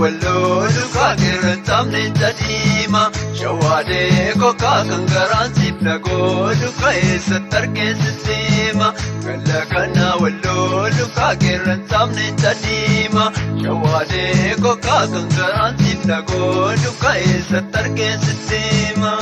Walloo lukaa qeerransaamne jadiima. Shawaadee kokkaa kan garaan siif nagoo lukaa eessatti argeessisiima. Galla kana walloo lukaa qeerransaamne jadiima. Shawaadee kokkaa kan garaan siif nagoo lukaa eessatti argeessisiima.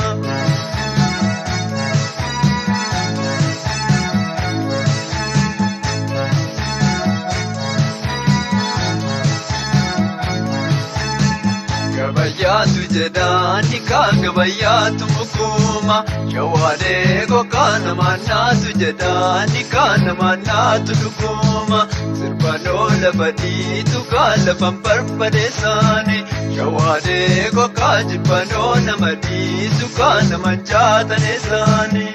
Gabayyaatu jedhaani kaan gabayyaatu mukuma. Shawaadee kokkaa namaan naatu jedhaani kaan namaan naatu dhuguma. Sirbanoo lafa dhiitu kaan lafan barbadeessaani. Shawaadee kokkaa jibbanoo nama dhiisu kaan naman jaataneessaani.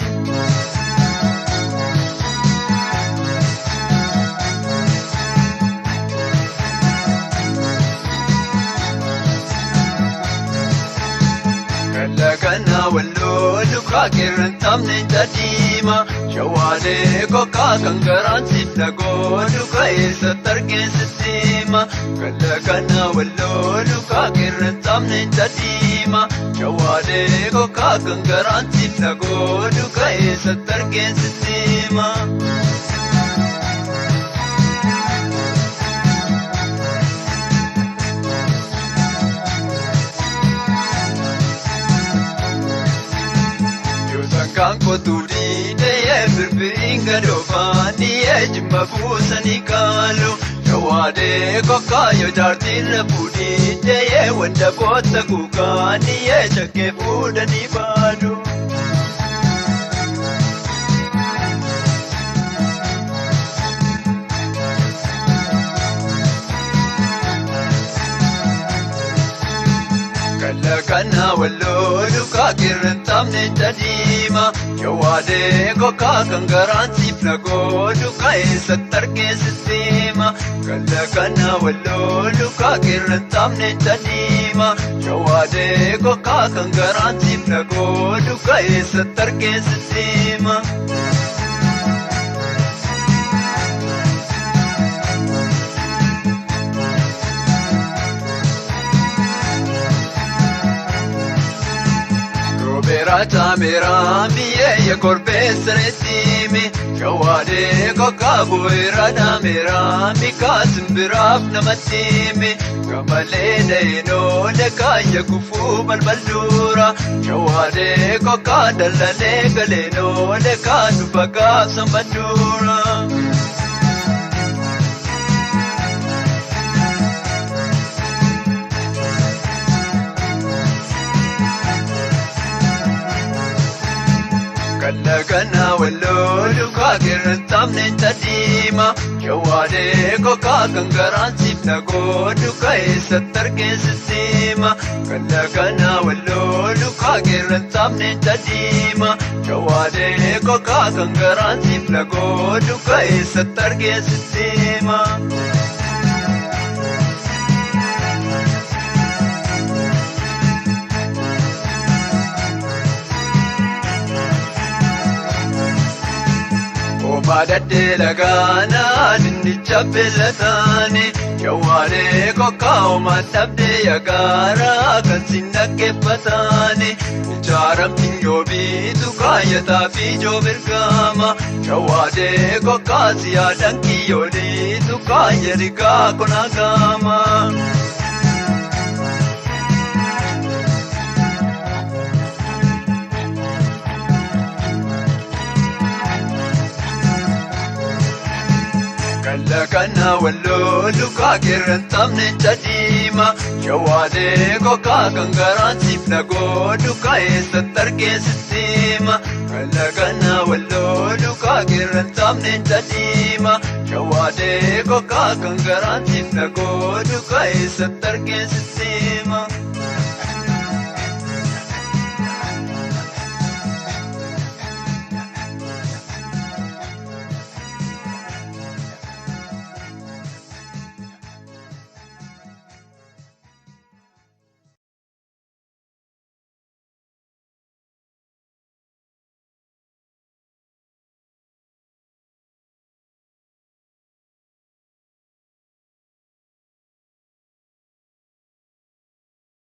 Galla kana walloo lukaa qeerransaamne jadiima. Shawaadee kokkaa kan garaan siif nagoo lukaa eessatti argeessisiima. Galla kana walloo lukaa qeerransaamne jadiima. Shawaadee kokkaa kan garaan siif nagoo lukaa eessatti argeessisiima. Kan kootu dhiidhee firfiriin gadoofaanii jimma buusanii kaalu. Shawaadee kokkaa yoo jaartiin rafuu dhiidhee wanta boota kuukaanii shakkee fuudhanii baadu. Galla kana walloo lukaa qeerransaamne jadiima. Shawaadee kokkaa kan garaan siif nagoo lukaa eessatti argeessisiima. Galla kana walloo lukaa qeerransaamne jadiima. Shawaadee kokkaa kan garaan siif nagoo lukaa eessatti argeessisiima. Roobeeraa caameeraa mi'eeyya korbeessa reessiimi. Shawaadee kokkaa bu'eera dhaameeraa mikaa simbiraaf namatti himi. Gamalee dha'inoo lekaayya kufuu balbalduura. Shawaadee kokkaa dallalee galeenoo lekaa dhufa gaafsan badduura. Galla kana walloo lukaa qeerransaamne jadiima. Shawaadee kokkaa kan garaan siif nagoo lukaa eessatti argeessisiima. Galla kana walloo lukaa qeerransaamne jadiima. Shawaadee kokkaa kan garaan siif nagoo lukaa eessatti argeessisiima. Obaadhaddee lagaanaa dinnicha beellataani. Shawaadee kokkaa homaan dhabdee yagaaraa kan sin dhaggeeffataani. Ijaaramti yoobiitu kaayyataa fi joobirgaama. Shawaadee kokkaa siyaadhaan kiyyooliitu kaayya rigaa konaagaama. Galla kana walloo lukaa qeerransaamne jadiima. Shawaadee kokkaa kan garaan siif nagoo lukaa eessatti argeessisiima. Galla kana walloo lukaa qeerransaamne jadiima. Shawaadee kokkaa kan garaan siif nagoo lukaa eessatti argeessisiima.